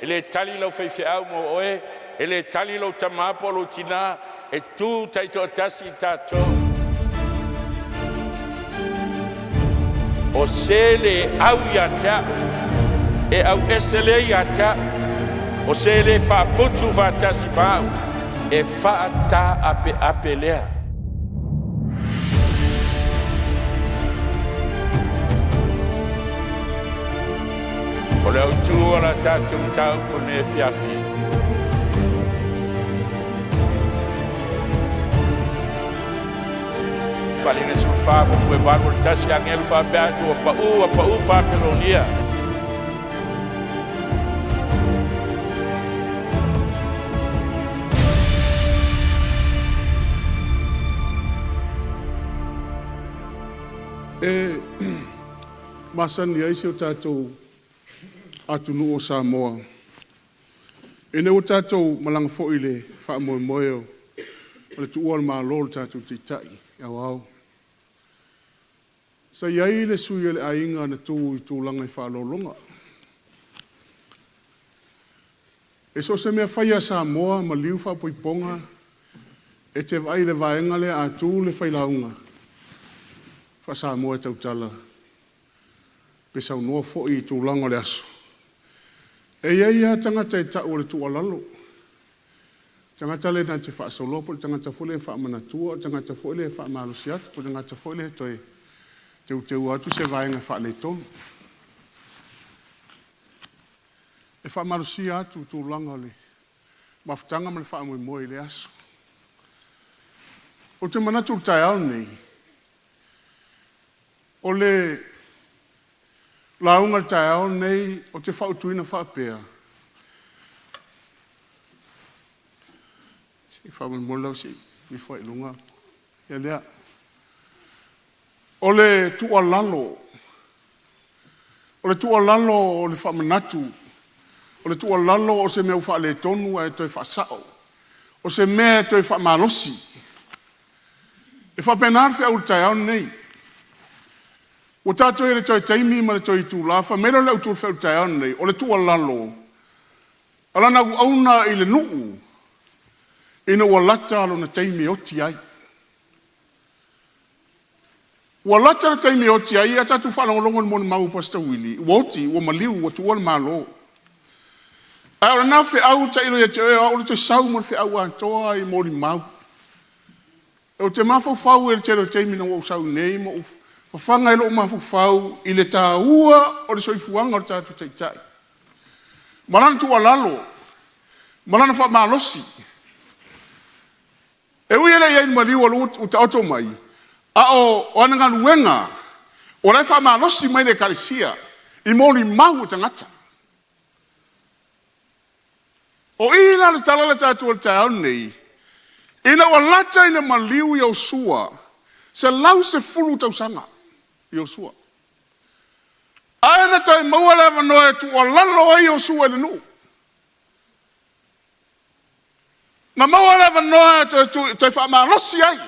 le tali lau faifeau mo oe, e le tali lou tama po o lou tina, e tu taitoatasi tatou. O se le au ia te a'u, e auese lea ia te a'u. O se le faaputu faatasi ma a'u, e faataapeape lea. O le autu o le tatou mataupu i lenei afiafi, Faaaliga 14 f 1, agelu faapea atu, “Ua pau, ua pau Papelonia!” E masani ai si o tatou atunuu o Samoa ina ua tatou malaga foi i le faamoemoe o le tuua o le Malo o le tatou Taitai Aoao. Sa i ai le sui o le aiga na tu i tulaga faaaloaloga. E so o se mea faia a Samoa, maliu faaipoipoga, e te vaai i le vaega lea a tu le failauga faa-Samoa e tautala pe saunoa foi i tulaga o le aso, e i ai lava tagata e tau o le tuualalo, tagata lea na te faasoloa po o le tagata foi lea e faamanatua, o le tagata foi lea e faamalosi atu, po o le tagata foi lea e toe teuteu atu se vaega e faaletonu. E faamalosia atu tulaga o le mafutaga ma le faamoemoe i lea aso. Ou te manatu i le taeao lenei, o le lauga i le taeao lenei ou te fautuaina faapea, se i faamolemole lau se i ifo lava i luga ia lea. O le tuualalo, o le tuualalo o le faamanatu, o le tuualalo o se mea ua faaletonu ae toe faasao, o se mea e toe faamalosi. E faapena le feau i le taeao lenei. Ua tatou i ai i le toe taimi ma le toe itula, fai mai lea o le autu o le feau i le taeao lenei, o le tuualalo, o lana auauna i le nuu ina ua lata lona taimi e oti ai. Ua lata le taimi e oti ai, a tatou faalogologo i le molimau a Pastor Willie, ua oti, ua maliu ua tuua le Malo. A o lena feau tailo ia te oe o au o le toe sau ma le feau atoa i molimau. Ou te mafaufau i le tele o taimi ina ua ou sau i inei ma ou fafaga ai lou mafaufau i le taua o le soifuaga o le tatou Taitai ma lana tuualalo ma lana faamalosi. E ui e le i i ai i le maliu o lea ua taoto mai, a o ana galuega o la e faamalosi mai le Ekalesia i molimau a tagata. O i la le tala lea tatou i le taeao lenei, ina ua lata ina maliu Iosua, 110 tausaga Iosua, ae na toe maua le avanoa e tuualalo ai Iosu i le nuu. Na maua le avanoa e toe faamalosi ai.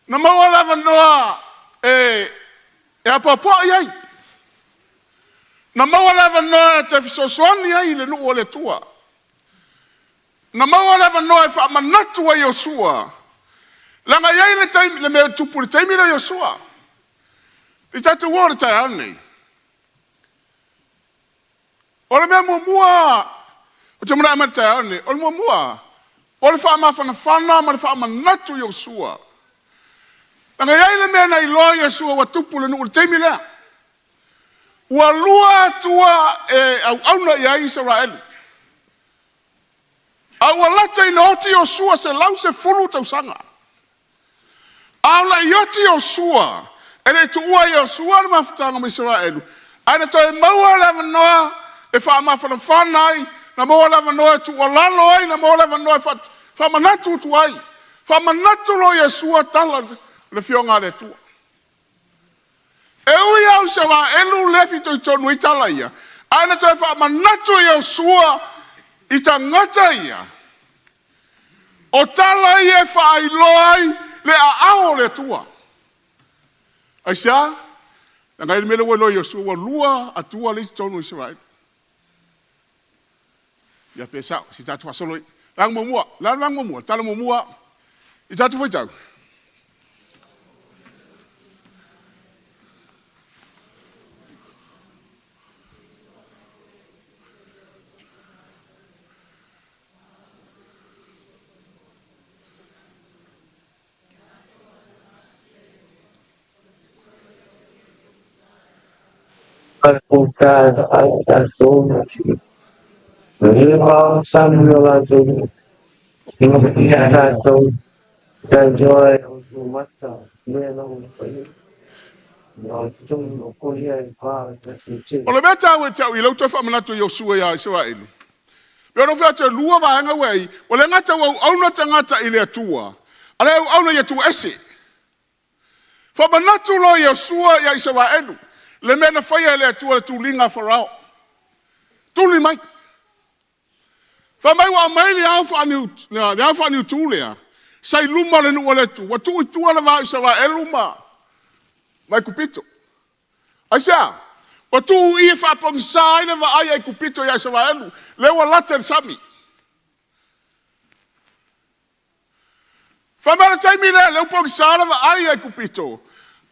Na maua le avanoa e apoapoai ai. Na maua le avanoa e toe fesoasoani ai i le nuu o le Atua. Na maua le avanoa e faamanatu ai e Iosua, leaga e i ai le taimi, le mea e tupu i le taimi lea o Iosua. I tatou o i le taeao lenei, o le mea muamua ou te manao mai i le taeao lenei, o le muamua, o le faamafanafana ma le faamanatu i Iosua. Leaga e i ai le mea na iloa e Iosua ua tupu i le nuu i le taimi lea. Ua lua atua e auauna i ai Isaraelu, a ua lata ina oti Iosua 110 tausaga. A o le i oti Iosua, e le i tuua e Iosua le mafutaga ma Isaraelu, ae na toe maua le avanoa e faamafanafana ai, na maua le avanoa e tuualalo ai, na maua le avanoa e faamanatu atu ai. Faamanatu loa e Iosua tala o le afioga a le Atua. E ui lava o Isaraelu lea e fitoitonu ai tala ia, ae na toe faamanatu e Iosua i tagata ia, o tala ia e faailoa ai le aao o le Atua. Aisea? Leaga e i ai le mea lea ua iloa e Iosua, ua lua atua lea e i totonu o Isaraelu. Ia pe sa'o, se i tatou faasolo i vaega muamua. O le a le vaega muamua? Le tala muamua i tatou faitau. O le mea taua ia te au i lou toe faamanatu i Iosua ia Isaraelu, e pei ona ou fai atu e lua vaega ua i ai, ua le gata ua auauna tagata i le Atua, a o le auauna i Atua ese. Faamanatu loa Iosua ia Isaraelu le mea na faia e le Atua i le tuliga a Farao. Tuli mai. Fai mai ua aumai le ao faaniutu lea sa i luma o le nuu o le Atua, ua tuu i tua le va o Isaraelu ma Aikupito. Aisea? Ua tuu i i e faapogisa ai le vaai a Aikupito ia Isaraelu, lea ua lata i le sami. Fai mai o le taimi lea, lea ua pogisa le vaai a Aikupito,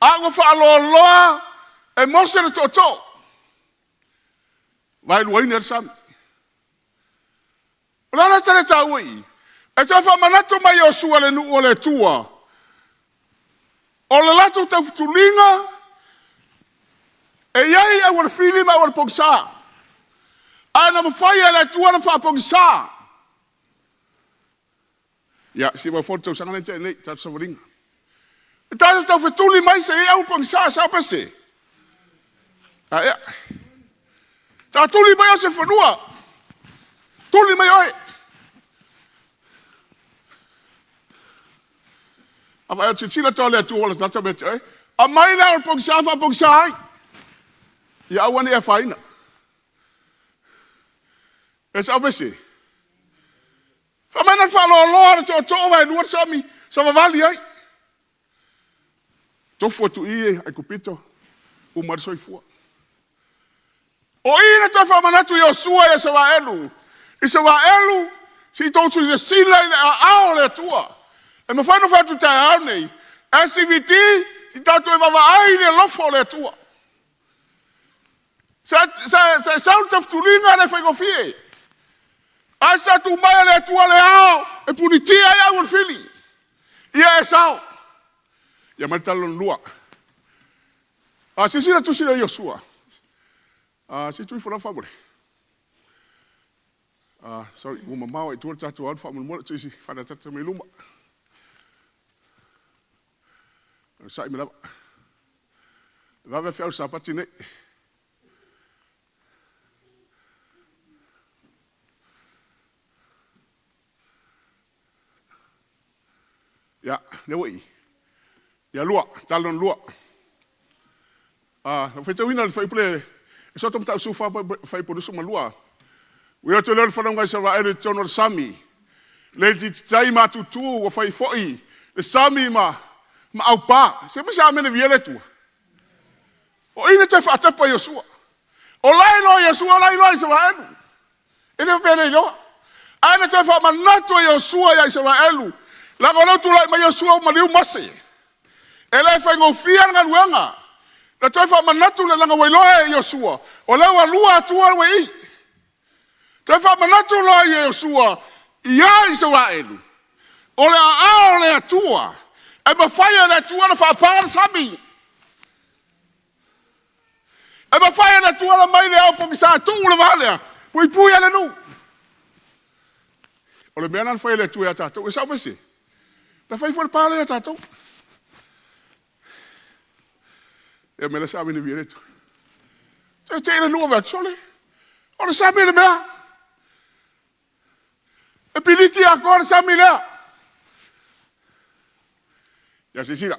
a ua faaloaloa e Mose le tootoo, vaeluaina ai le sami. O le a la le tala taua i i? E toe faamanatu mai e Iosua i le nuu o le Atua, o le latou taufetuliga, e i ai auala fili ma auala pogisa, ae na mafai e le Atua ona faapogisa. Ia, se i le tausaga lea na tea nei, le tatou savaliga. E tatou te taufetuli ma isi e i ai auala pogisa, e sao pe sese? A ea, sa tuli mai oe i fanua, tuli mai oe. A vaai atu, silasila atu lava le Atua ua latalata ma ia te oe. Aumai le auala pogisa faapogisa ai, ia aua ne i afaina. E sao pe sese? Fai mai na faaloaloa le tootoo vaelua le sami, savavali ai. Tofu atu i i Aikupito, uma ai le soifua. O i na toe faamanatu i Iosua ia Isaraelu, Isaraelu, se i tou silasila i le aao o le Atua. E mafai ona fai atu i le taeao lenei, SVD, se i tatou vaavaai i le alofa o le Atua. Sa e sau i le taufetuliga e le faigofie, ae sa tuu mai e le Atua le ao e punitia ai au o le fili. Ia e sao. Ia aumai le tala lona lua. A, silasila i le tusi lea o Iosua. Se i tuu ifo i lalo faamolemole. Sorry, ua mamao lava i tua le tatou alu faamolemole, se i faaataata mai luma. Onosai mai lava. E vave feau le Sapati nei. Ia, lea ua i. Ia lua, tala lona lua. Na ou faitauina le fuaiupu lea, e so o 14, fuaiupu 22. Ui atu lea o le fanauga a Isaraelu i totonu o le sami, le itiiti matutu ua fai foi le sami ma aupa. Se aumai se amene viia le Atua. O i na toe faatepa Iosua. O la e iloa e Iosua, o la e iloa e Isaraelu. E le faapea e le iloa. Ae na toe faamanatu e Iosua ia Isaraelu, leaga o lea ua tulai mai Iosua ua maliu Mose. E le faigofie le galuega. Na toe faamanatu leaga ua iloa e Iosua, o lea ua lua Atua ua i i. Toe faamanatu loa e Iosua ia Isaraelu, o le aao o le Atua, e mafai e le Atua ona faapa le sami. E mafai e le Atua ona aumai le ao pogisa e tuu le va lea, puipui ai le nuu. O le mea lena na fai e le Atua ia tatou. E sao pe sese? Na fai foi le pa lea ia tatou. E mea sa ave le Atua. Te i le nuu atu, sole, o le sami le mea. E piliki atoa le sami lea. Ia silasila.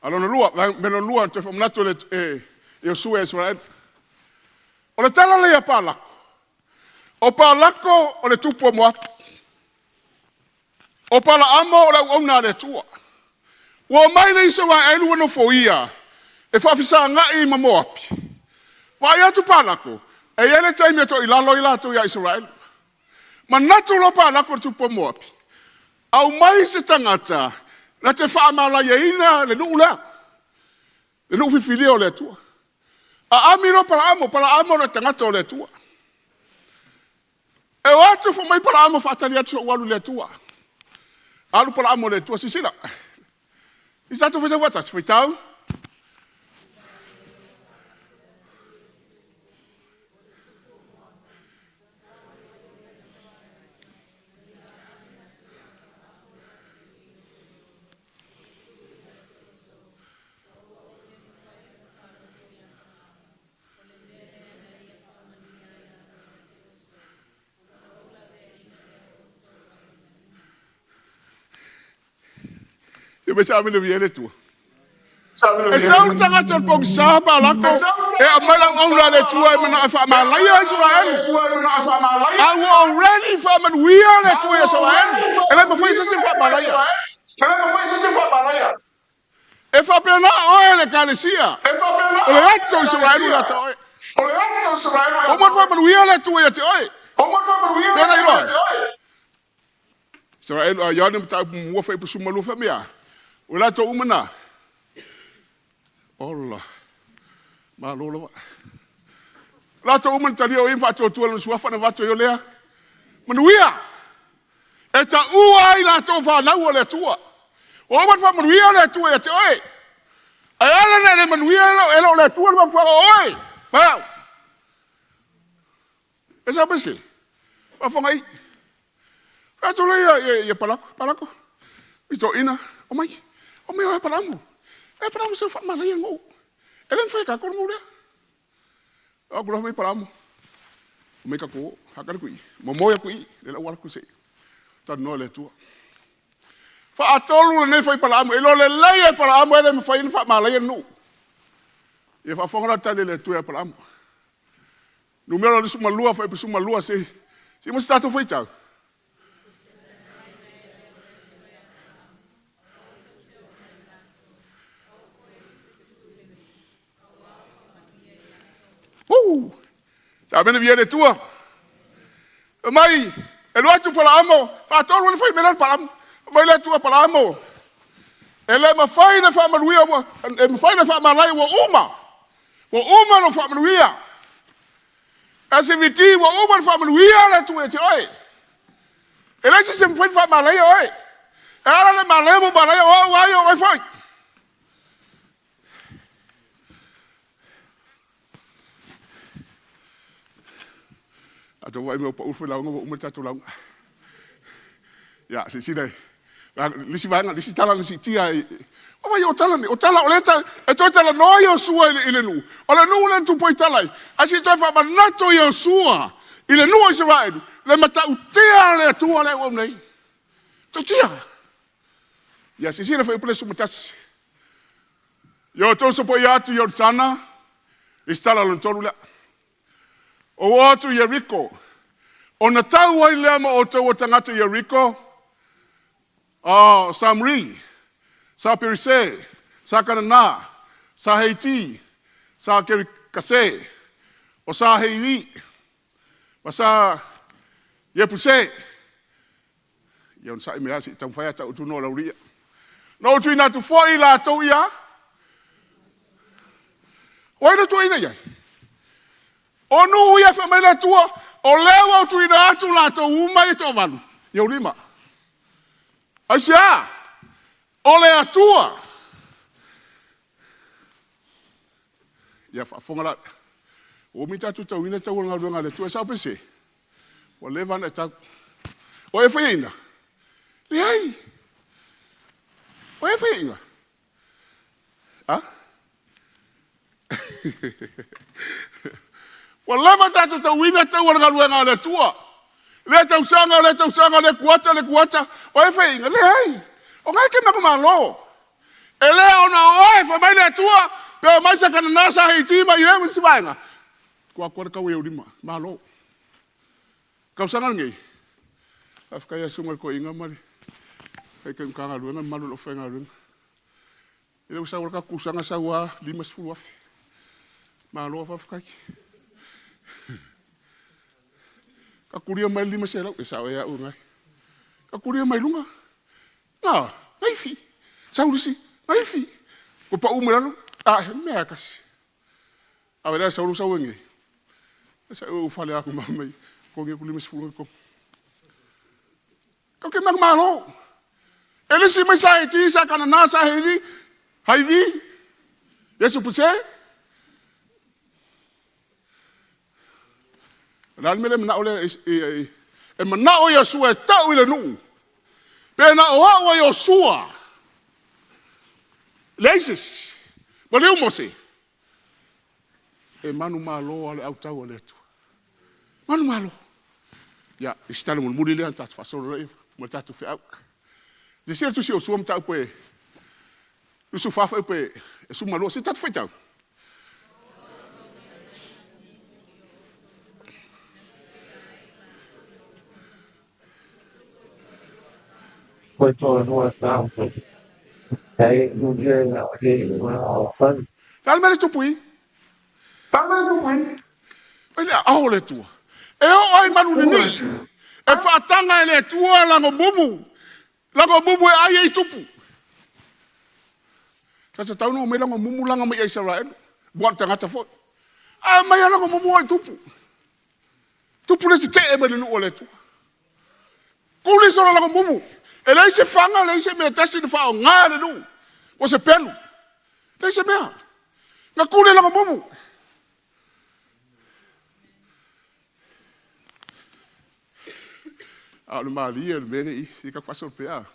A lona lua, mea lona lua, toe faamanatu e Iosua ia Isaraelu. O le tala lea ia Palako, o Palako o le tupu o Moapi. O Palaamo o le auauna a le Atua. Ua omai le Isaraelu ua nofoia e faafesagai ma Moapi. Vaai atu Palako, E i ai le taimi e toilalo ai latou ia Isaraelu. Manatu loa Palako le tupu o Moapi, aumai se tagata na te faamalaiaina le nuu lea, le nuu filifilia o le Atua. Aami loa Palaamo, Palaamo o le tagata o le Atua. E o atu fai mai Palaamo, faatali atu se i ou alu i le Atua. Alu Palaamo i le Atua, silasila. I tatou faitau faatasi, faitau. Ia mai sa mele le Atua. E sau le tagata o le pogisa Palako e aumai lau aula a le Atua e manao e faamalaia Isaraelu. A ua already faamanuia le Atua ia Isaraelu. E le mafai e se isi ona faamalaia. E faapena oe le Ekalesia. O le ata o Isaraelu ia te oe. Ua uma ona faamanuia le Atua ia te oe. Fea na iloa ai? Isaraelu, a Ioane mataupu muamua fuaiupu 12 fai mai a, o i latou uma na, ola, malo lava. Latou uma na talia o ia ma faatuatua lona suafa na avatu ai o lea manuia. E taua ai latou fanau a le Atua. Ua uma ona faamanuia le Atua ia te oe. Ae ala ona e le manuia e le o le Atua le mafuaaga o oe. Ma au. E sao pe sese? Faafofoga i. Fai atu loa ia Palako, Palako, i toeaiina, omai, omai o e Palaamo. E Palaamo se faamalaia le nuu. E le mafai e tatou le nuu lea. O atu loa fai mai Palaamo, omai tatou o, faatali atu i i, momoe atu i i, lea la ua alu atu se i talanoa i le Atua. Faatolu lenei fai Palaamo, e iloa lelei e Palaamo e le mafai ona faamalaia le nuu. Ia faafofoga la le tali a le Atua ia Palaamo. Numera 22, fuaiupu 12, se i uma se tatou faitau. Sa mene via le Atua. Mai, e alu atu Palaamo, faatolu ona fai mai le Palaamo. Mai le Atua Palaamo, e le mafai ona faamanuia, ua, e mafai ona faamalaia, ua uma. Ua uma lou faamanuia. SVT, ua uma ona faamanuia le Atua ia te oe. E leai se isi e mafai ona faamalaia oe. E ala ona malaia ma malaia o au lava ia o oe foi. Tatou vaai mai o pau le failauga ua uma le tatou lauga. Ia, silasila le isi vaega, le isi tala na siitia ai. O vai o tala nei, o tala o lea e toe talanoa Iosua i le nuu. O le nuu lea na tupu ai tala ai. Ae se i toe faamanatu Iosua i le nuu o Isaraelu, le matautia o le Atua lea ua au nei. Matautia. Ia silasila fuaiupu 11. Ia outou sopoia atu i Ioritana, le isi tala lona tolu lea. Ou oo atu i Ieriko, ona tau ai lea ma outou o tagata Ieriko, o Samari, sa Perise, sa Kanana, sa Heiti, sa Kerikase, o sa Heivi, ma sa Iepuse. Ia onosai mai lava se i taumafai lava e tau atu igoa o le aualii ia. Na ou tuuina atu foi i latou ia. O ai na tuuaina i ai? O nuu ia fai mai le Atua, o lea ua ou tuuina atu latou uma ia e toavalu i ou lima. Aisea? O le Atua. Ia faafofoga la. Ua umi tatou tauina tau o le galuega a le Atua. E sao pe sese? Ua leva ona e tau. O e faiaina? Leai. O e faiaina? A? Ua leva tatou tauina tau o le galuega a le Atua. Lea tausaga, lea tausaga, lea kuata, lea kuata. O e faiaina? Leai. O na e te manumalo. E le ona o oe, fai mai le Atua, pe omai sa Kanana, sa Haiti ma ia ma isi vaega. Tuu atu le tau i ou lima. Malo. Tausaga lenei, faafetai ia susuga i le toeaina ma le taitai Matagaluega, le mamalu o le aufaigaluega. E le o sau le tatou tausaga sau lava $50,000. Malo faafetai. Takulia mai le 500, e sao e au ngai. Takulia mai luga, na, gaifi. Sau le isi, gaifi. Ko pau mai lalo, a, he mea e kasi. A o lea sau lu sau nge. Sa u fale aku ma mai, ko nge ku 50 ko. Kau ke mang malo. E le si mai sa e ti sa kana na sa he ni. Hai vi. Yesu puse. O le a le mea lea e manao lea e manao Iosua e tau i le nuu, pe na o au o Iosua, leai se isi, maliu Mose, e manumalo lava le autau a le Atua. Manumalo. Ia, isi tala mulimuli lea ona tatou faasolo lea ma le tatou feau. Silasila le tusi o Iosua mataupu e 24 fuaiupu e 12. Se i tatou faitau. Le a le mea le tupu i? Ai le aao o le Atua. E oo ai manu ninii e faataga e le Atua lago mumu, lago mumu e ai ai tupu. Sa tatau ona omai lago mumu laga mai ia Isaraelu, ua o tagata foi. Ae aumai lava lago mumu o i tupu. Tupu le tetee mai le nuu o le Atua. Tuli solo lago mumu. E leai se faga, leai se mea e tasi na faaaoga e le nuu, po o se pelu. Leai se mea. Na tuli e lago mumu. A o le malie o le mea lea i i, se i tatou faasolo pea.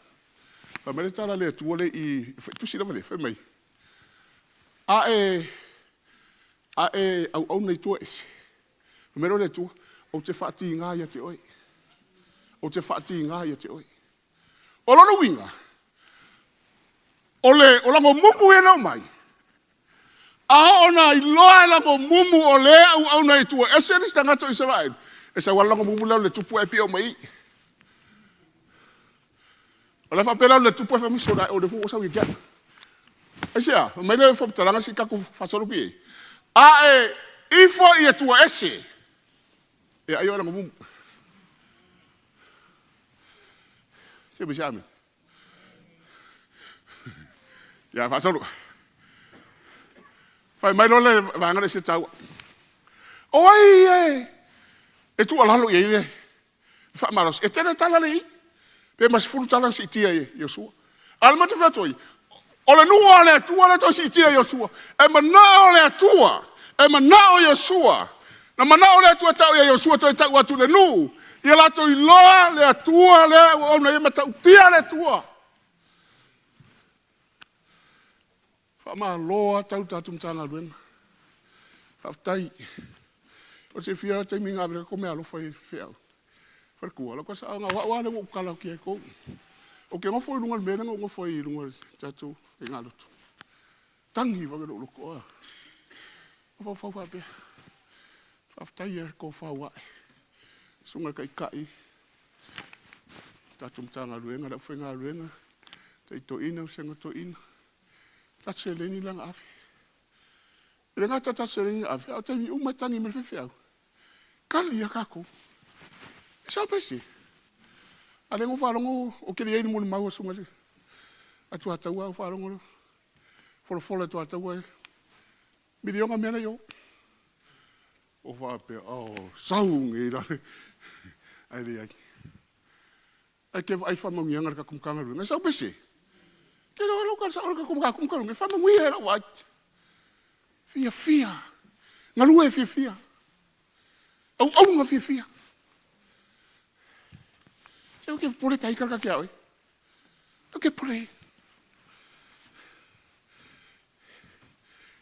Fai mai le tala a le Atua lea i i, tusi lava lea, fai mai, a e auauna i tua ese, fai mai lea o le Atua, ou te faatiga ia te oe. Ou te faatiga ia te oe. O lona uiga, o lago mumu ia na aumai, a oo ina iloa e lago mumu o lea e auauna i atua ese le isi tagata o Isaraelu, e sau lava lago mumu i lalo o le tupu ae pio mai i i. O le a faapea la le tupu ae fai mai, sole, o lea foi ua sau ia te au. Aisea? Fai mai le faamatalaga se i tatou faasolo atu i ai. A e ifo i atua ese, e ai oe e lago mumu. Se mai se amene. Ia faasolo. Fai mai loa le vaega lea e taua. O ai ia e tuualalo i ai le faamalosi? E tele tala le i, pe ma 10 tala na siitia e Iosua. A o le matou fai atu ai, o le nuu a le Atua lea toe siitia e Iosua. E manao le Atua, e manao Iosua, na manao le Atua e tau ia Iosua toe tau atu i le nuu, ia latou iloa le Atua lea ua auauna ai, e matautia le Atua. Faamalo lava tau i le tatou Matagaluega. Faafetai. O le silafia lava le taimi na ave ai le meaalofa i faifeau, faletua, lau tala saoa na o au lava lea ua ou tatala atu ia outou. Ou te nofo i luga o le mea lea na ou nofo ai i luga o le tatou faigalotu. Tagi vave lou loto, a. Mafaufau faapea, faafetai i le tofa ua ae, susuga i le Taitai, tatou Matagaluega, le aufaigaluega, taitoeaina, vasega toeaina, tatou seleni la na ave. E le gata i tatou seleni na ave, a o taimi uma e tagi mai le faifeau, tali lava tatou. E sao pe sese? A o lea na ou faalogo, ou te le i i ai i le molimau a le susuga i le Atuataua, ae ou faalogo loa, folafola e Atuataua e miliona mea la e i o. Ou faapea, oh, sau nei la, ae leai. Ae te vaai i faamanuiaga a le tatou Matagaluega, e sau pe sese? Te iloa lau tala sao le tatou Matagaluega, e faamanuia i lau vaai. Fiafia, galue fiafia, auauna fiafia. Se ou te popole pe a ita le tagata ia oe. Ou te popole.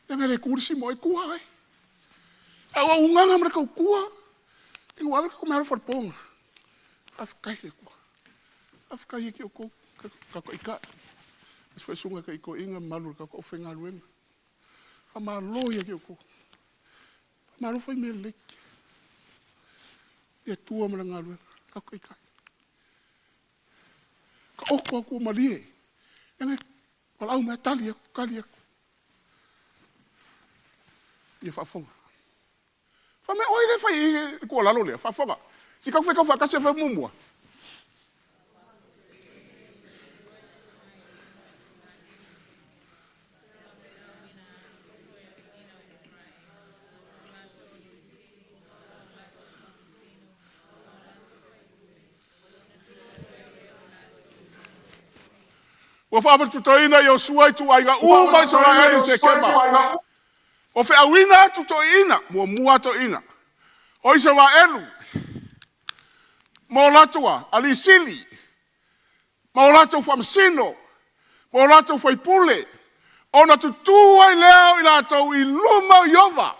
Leaga e le tu le isi ma oe, e tu lava oe. A o auaunaga ma le tautua, ina ua ave le tatou meaalofa i le po lena, faafetai i le Atua. Faafetai ia te outou, tatou taitai, aemaise foi susuga i taitai toeaiina ma le mamalu o le tatou aufaigaluega. Faamalo ia te outou. Faamalo fai mea lelei. Le Atua ma Lana galuega, tatou taitai. Taoto atu ua malie, leaga e valaau mai lava, tali atu, tali atu. Ia faafofoga. Fai mai, o ai lea e fai i ai le tuualalo lea? Faafofoga. Se i tau faitau faatasi le fuaiupu muamua. Ua faapotopotoina Iosua i ituaiga uma o Isaraelu i Sekema. Ua feauina atu toeaiina, muamua lava toeaiina, o Isaraelu ma o latou a? Alii sili, ma o latou faamasino, ma o latou faipule, ona tutu ai lea o i latou i luma o Ieova.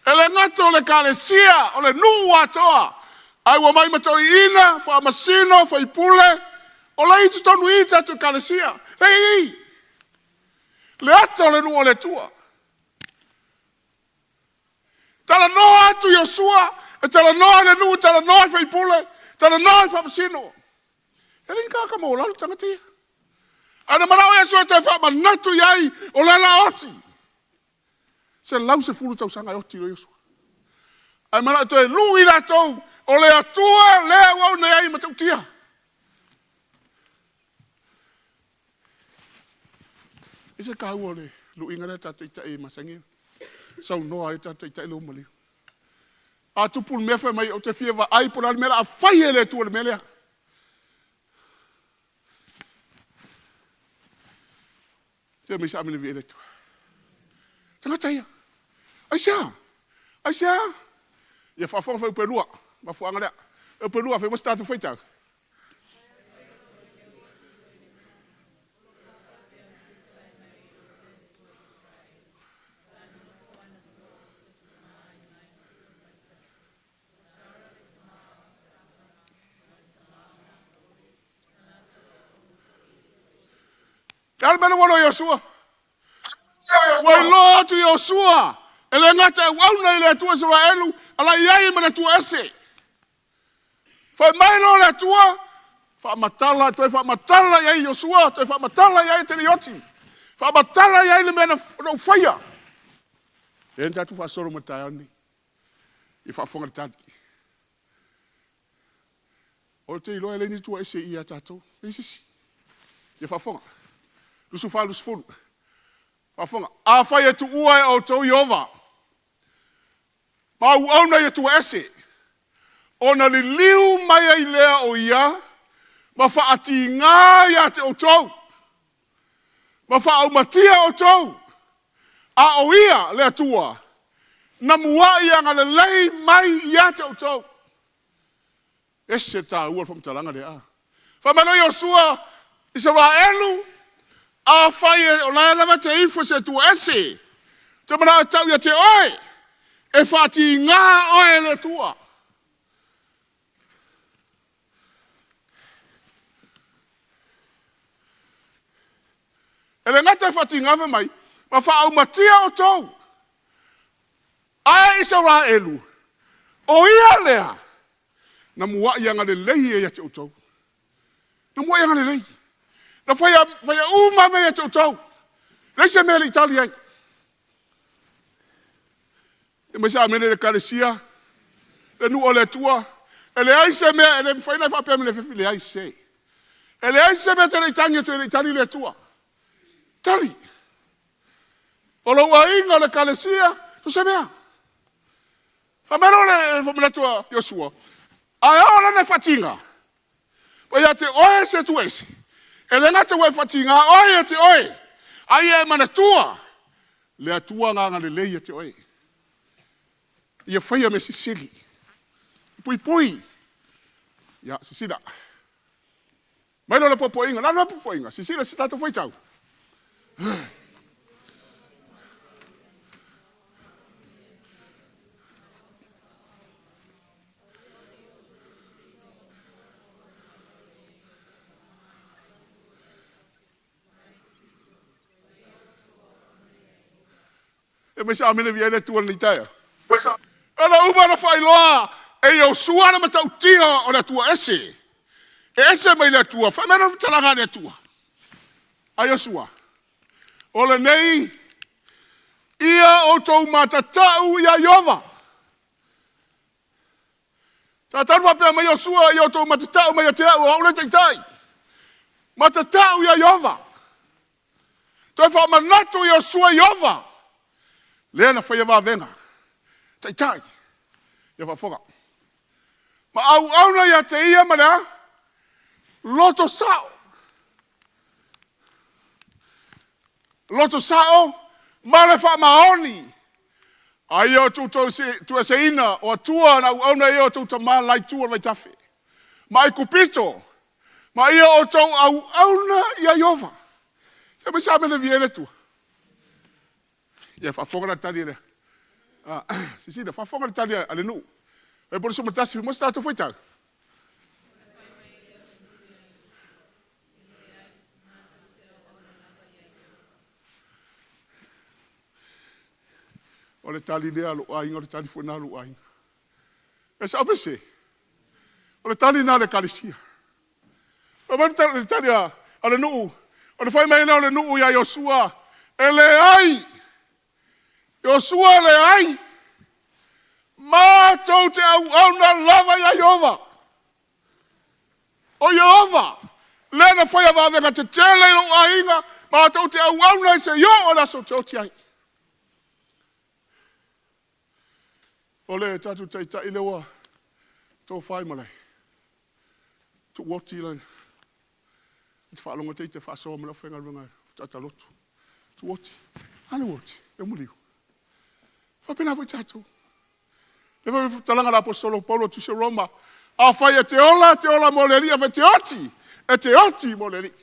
E le gata o le ekalesia, o le nuu atoa, ae ua omai ma toeaiina, faamasino, faipule, o la e i totonu i i le tatou ekalesia, la e i i, le ata o le nuu o le Atua. Talanoa atu Iosua, e talanoa i le nuu, talanoa i faipule, talanoa i faamasino. E leai ni tagata maualalo tagata ia. Ae na manao Iesu e toe faamanatu i ai, o lea o le a oti. 110 tausaga e oti loa Iesu. Ae manao e toe lui i latou, o le Atua lea e auauna i ai e matautia. E ese le taua o le luiga lea a le tatou Taitai e masani ona saunoa ai le tatou Taitai lea ua maliu. A tupu le mea fai mai ou te fia vaai po o le a le mea o le a fai e le Atua i le mea lea. Se aumai se Amene viia i le Atua. Tagata ia. Aisea? Aisea? Ia faafofoga fuaiupu e 2, mafuaaga lea. Fuaiupu e 2, fai mai se tatou faitau. Le a le mea lea ua iloa e Iosua? Ua iloa atu Iosua, e le gata e auauna i le Atua Isaraelu, a la e i ai ma le Atua ese. Fai mai loa le Atua, faamatala, toe faamatala i ai Iosua, toe faamatala i ai e te le i oti. Faamatala i ai le mea na ou faia. Lea na tatou faasolo mai le taeao lenei i faafofoga i le tali. Ou te iloa e leai ni Atua ese i i ia tatou. Leai se isi. Ia faafofoga. 24, 20. Faafofoga. Afai e tuua e outou Ieova, ma auauna i Atua ese, ona liliu mai ai lea o Ia ma faatiga ia te outou, ma faaumatia outou, a o Ia le Atua na muai agalelei mai ia te outou. E ese le taua o le faamatalaga lea. Fai mai loa Iosua, Isaraelu, afai o la e lava e te ifo i se Atua ese, ou te manao e tau ia te oe, e faatiga oe e le Atua. E le gata e faatiga fai mai, ma faaumatia outou. Ae Isaraelu, o ia lea na muai agalelei ai ia te outou. Na muai agalelei. Na faia, faia uma mea ia te outou. Leai se mea e le i tali ai. Se aumai se amene i le Ekalesia, le nuu o le Atua. E leai se mea, e le mafai ona e faapea mai i le afiafi, leai se. E leai se mea e te le i tagi atu ai e le i tali le Atua. Tali. O lou aiga, o le Ekalesia, so o se mea. Fai mai loa le manatu a Iosua, a oo la ina e faatiga, ua ia te oe se Atua ese, e le gata ua e faatiga oe ia te oe, a ia e manatua le Atua na agalelei ia te oe. Ia faia mea silisili. Puipui. Ia, silasila. Mai loa le popoiga. Le a le popoiga? Silasila se tatou faitau. E mai se amene viia ai le Atua i lenei taeao. Ona uma ona faailoa e Iosua le matautia o le Atua ese. E ese mai le Atua. Fai mai le faamatalaga a le Atua. A Iosua, o lenei ia outou matatau ia Ieova. Sa tatau ona faapea mai Iosua, ia outou matatau mai ia te au, o au le taitai. Matatau ia Ieova. Toe faamanatu Iosua i Ieova, lea na faia vavega. Taitai, ia faafofoga. Ma auauna ia te ia ma le a? Loto sao. Loto sao ma le faamaoni. A ia outou tuueseina o Atua na auauna ai outou tama i le la itu o le vaitafe, ma Aikupito, ma ia outou auauna ia Ieova. Se aumai se amene viia ai le Atua. Ia faafofoga la i le tali a le silasila, faafofoga i le tali a le nuu. Fuaiupu 21, mo se tatou faitau. O le tali lea a lou aiga, o le tali foi lena a lou aiga. E sao pe sese? O le tali lena a le Ekalesia. Fai mai le tali a le nuu, ona fai mai lea o le nuu ia Iosua, e leai, Iosua e leai, matou te auauna lava ia Ieova. O Ieova lea na faia vavega tetele i lou aiga, matou te auauna ai seia oo i le aso ou te oti ai. O le tatou Taitai lea ua tofa i malae, tuu oti lana, ou te faalogo atu ita e faasoa ma le aufaigaluega taataloto. Tuu oti. A lea ua oti? Lea ua maliu. E faapena foi tatou. Le faamatalaga a le Aposetolo o Paulo i le tusi a Roma, afai e te ola, e te ola mo le Alii, afai e te oti, e te oti mo le Alii.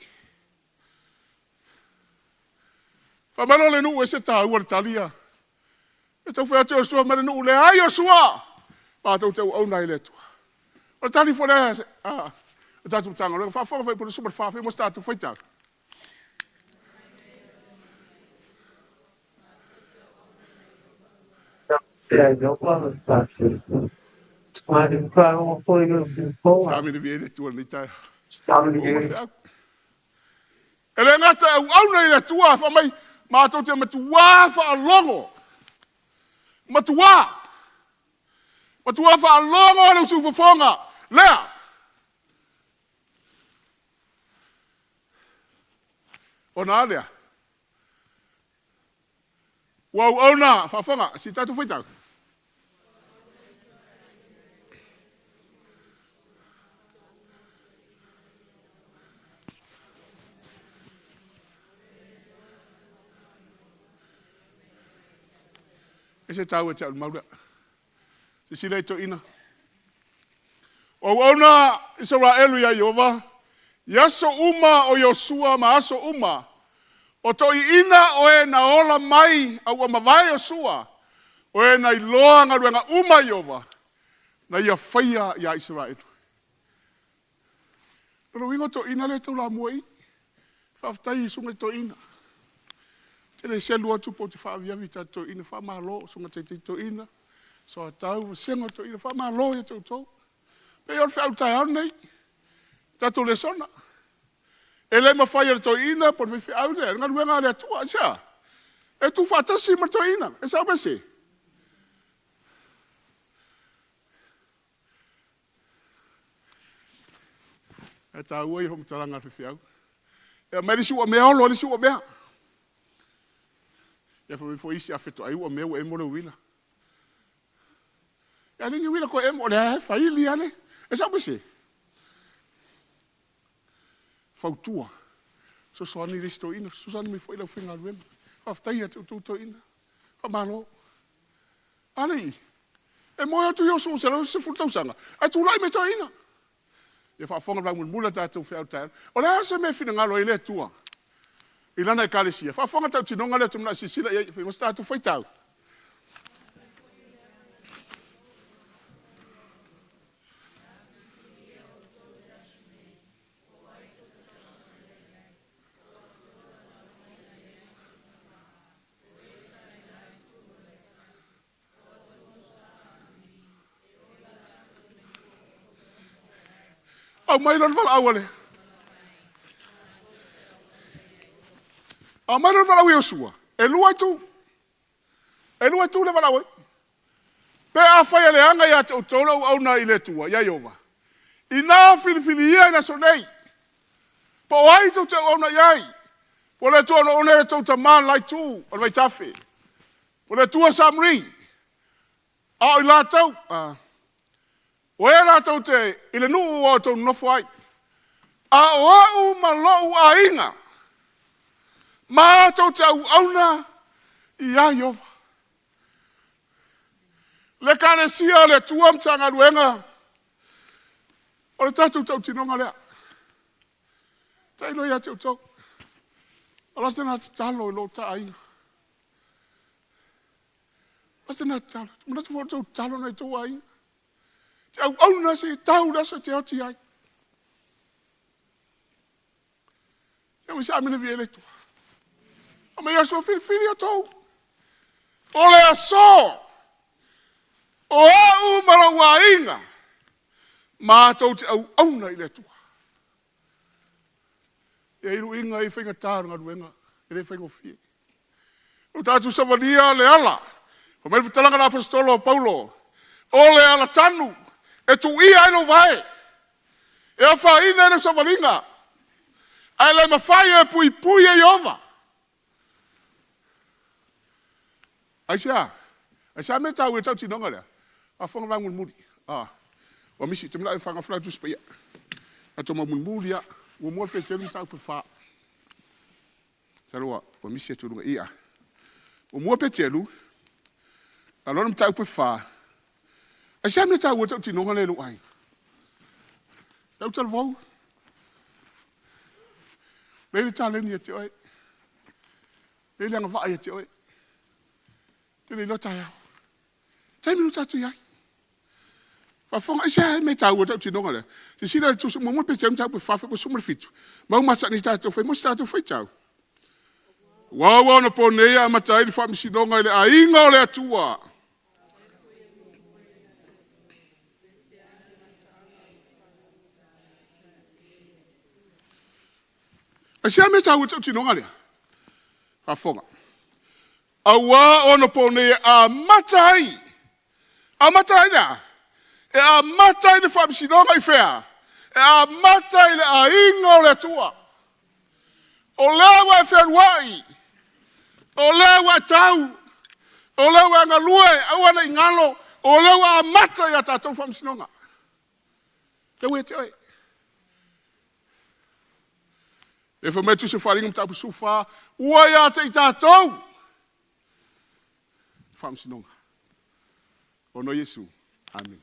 Fai mai lea o le nuu, e ese le taua o le tali ia. E tau fai atu Iosua, fai mai le nuu, leai Iosua, matou te auauna ai i le Atua. O le tali foi lea a le tatou Matagaluega. Faafofoga Fuaiupu 24, fai mo se tatou faitau. Amene viia le Atua i lenei taeao. Ua uma le feau. E le gata e auauna i le Atua, fai mai, matou te matuā faalogo, matuā, matuā faalogo le usufofoga lea. Ona a lea? Ua auauna, faafofoga, si tatou faitau. E se taua ia te au le mau lea. Silasila i toeaiina. Ua auauna Isaraelu iā Ieova i aso uma o Iosua ma aso uma o toeaiina o e na ola mai a ua mavae Iosua, o e na iloa galuega uma a Ieova na ia faia iā Isaraelu. O lona uiga o toeaiina lea e taulamua i i. Faafetai i susuga i toeaiina. Ou te le selu atu pe ou te faaaviavi i tatou toeaiina. Faamalo susuga i taitai toeaina, soatau, vasega o toeaiina, faamalo ia te outou. E pei o le feau i le taeao lenei, tatou lesona. E le mafai e le toeaina po o le faifeau le galuega a le Atua. Aisea? E tuufaatasi ma le toeaina. E sao pe sese? Ae taua ia o faamatalaga a le faifeau. E aumai le isi uamea olo le isi uamea. Ia fai mai foi isi, a fetoai uamea ua emo le uila. Ae leai ni uila toe emo, o lea lava e faili lava le... E sao pe sese? Fautua, fesoasoani le isi toeaina, fesoasoani mai foi le aufaigaluega. Faafetai ia te outou toeaiina. Faamalo. A lea e i i, e moe atu Iosu 110 tausaga, ae tulai mai toeaiina. Ia faafofoga le vaemulimuli a tatou feau i le taeao. O le a se mea e finagalo ai le Atua i Lana Ekalesia? Faafofoga le tautinoga lea ou te manao e silasila i ai, fai ma se tatou faitau. Aumai loa le valaau a le Aumai loa le valaau a Iosua, e lua itu. E lua itu le valaau ai. Pe afai e leaga ia te outou le auauna i le Atua, ia Ieova, ina filifilia i le aso nei, po o ai tou te auauna i ai, po o le Atua o lo o auauna ai outou tama i le la itu o le vaitafe, po o le Atua Samri, a o i latou, o e latou te i le nuu ua outou nonofo ai. A o au ma lou aiga, matou te auauna ia Ieova. Le Ekalesia a le Atua Matagaluega, o le tatou tautinoga lea. Tailo ia te outou. O le a se tatalo i lo ta aiga? O le a se tatalo? Manatu foi o le tou tatalo lena i tou aiga. Te auauna seia tau le aso e te oti ai. Se aumai se amene viia ai le Atua. Fai mai Iosu, filifili outou. O le aso, o au ma lou aiga, matou te auauna i le Atua. E i ai luiga e i ai faigata o le galuega, e le faigofie. Ua tatou savalia le ala, fai mai le fetalaiga a le Aposetolo o Paulo, o le ala tanu e tuia ai lou vae, e afaina ai lau savaliga, ae le mafai e puipui e Ieova. Aisea? Aisea le mea e taua ai le tautinoga lea? Faafofoga le vaega mulimuli. Ua misi, ou te manao e faagafula le Tusi Paia. Tatou mau mulimuli lava. 1 Peteru mataupu e 4. Masalo ua misi atu i luga i i. 1 Peteru, a loa le mataupu e 4. Aisea le mea e taua ai le tautinoga lea i lou aiga? Lau talavou, lea e i ai le taleni ia te oe, lea e i ai le agavaa ia te oe. E te le iloa taeao. O le taimi lea ua tatou i ai. Faafofoga, aisea le mea e taua ai le tautinoga lea? Silasila i le Tusi 1 Peteru mataupu e 4 fuaiupu 17. Ma ua masani tatou fai ma se tatou faitau. Aua ua onaponei e amata ai le faamasinoga i le aiga o le Atua. Aisea le mea e taua ai le tautinoga lea? Faafofoga. Aua o onaponei e amata ai. Amata ai le a? E amata ai le faamasinoga i fea? E amata i le aiga o le Atua. O lea ua e fealuai, o lea ua e tau, o lea ua e galue, aua ne i galo, o lea ua amata ia tatou le faamasinoga. O lea ua ia te oe. Lea fai mai le Tusi o Faaaliga mataupu 14, ua ia te i tatou le faamasinoga. Ona o Iesu. Amene.